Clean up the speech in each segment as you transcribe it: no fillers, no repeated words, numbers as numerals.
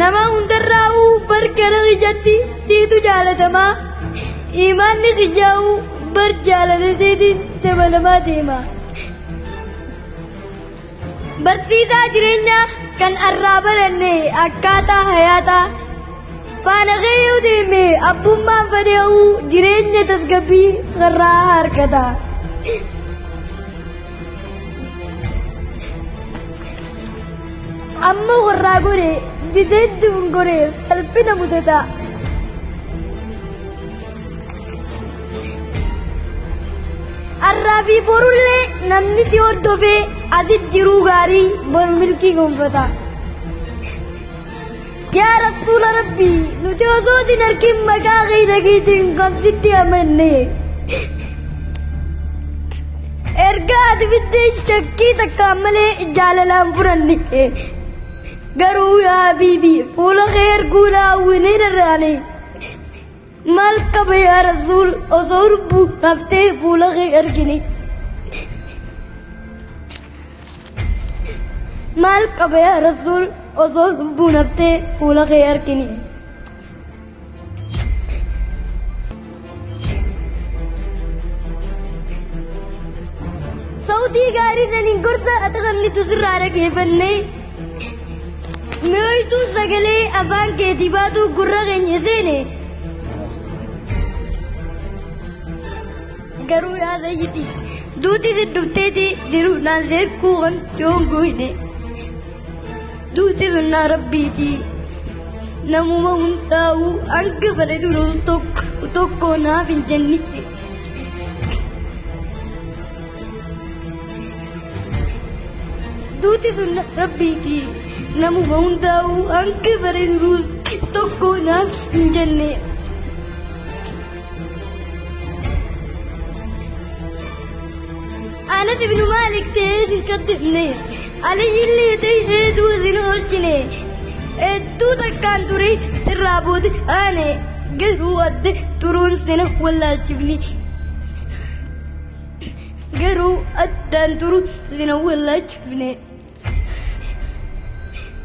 Nama hundarraa'uu bar gara ijatti siitu jaalatamaa. Imaanni qijaa'uu bar jaalala seetiin dabalamaa deema. Barsiisaa jireenyaa kan arraa baranne akkaataa hayaataa. Faana kee yoo deeme abbummaan fedhee'uu jireenya tasgabbii irraa argata. Amma warraa godhe didee dugungore salphina mudata. Arraa fi borullee namni si hordofee asit jiruu gaarii boru milkii gonfata. Yaa Rasuula Rabbii, nuti osoo sin argin maqaa kee dhageetiin kan sitti amanne. Erga ati fiddee shakkii takkaan malee jaalalaan fudhanne. Garuu yaa Habiibi, fuula kee arguun hawwinee dharraane. Maal qaba yaa Rasuul osoo lubbuu haftee fuula kee argine. Maal qaba yaa Rasuul osoo lubbuun haftee fuula kee argine. Sautii gaarii saniin gorsa ati kennitu sirraa dhageeffannee. Mi'ooytuu sagalee afaan keetii baatu gurra keenya seene. Garuu yaa sayyidi, duuti si dhufteeti jiruudhaan seerkuu kan yoon gooyne. Duuti sunnaa rabbiiti. Namuma hundaa'uu hanga fedhe duruu tokko tokko naaf hin jenne. Duuti sunnaa rabbiiti. Namuma hundaa'uu hanga fedhe duruu tokko naaf hin jenne. Anas ibn Malik ta'ee sin qaddamne. Aliyyillee ta'ee du'a sin oolchine. Hedduu takkaan ture sirraa booda aane garuu adda turuun sina wallaalchifne. Garuu addaan turuun sina wallaalchifne.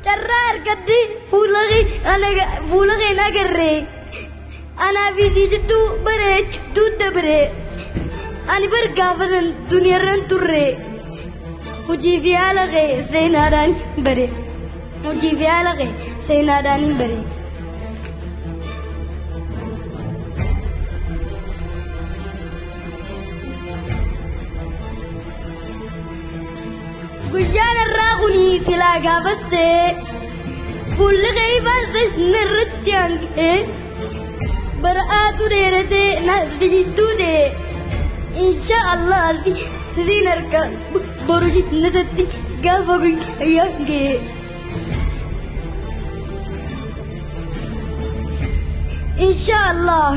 Carraa argadde fuula kee hin agarre. Anaa fi sii jidduu bara hedduu dabre. Ani bar gaafatan duniyaarran turre. Hojii fi haala kee seenaadhaan hin bare. Hojii fi haala kee seenaadhaan hin bare. Guyyaan har'aa kuni silaa gaafattee fuulli kee ifaas narratti hangee bara'aatu dheeratee naaf si jidduu ta'e. Insha Allah siin arga boru jannatatti gaafa guyyaan ga'e. Insha Allah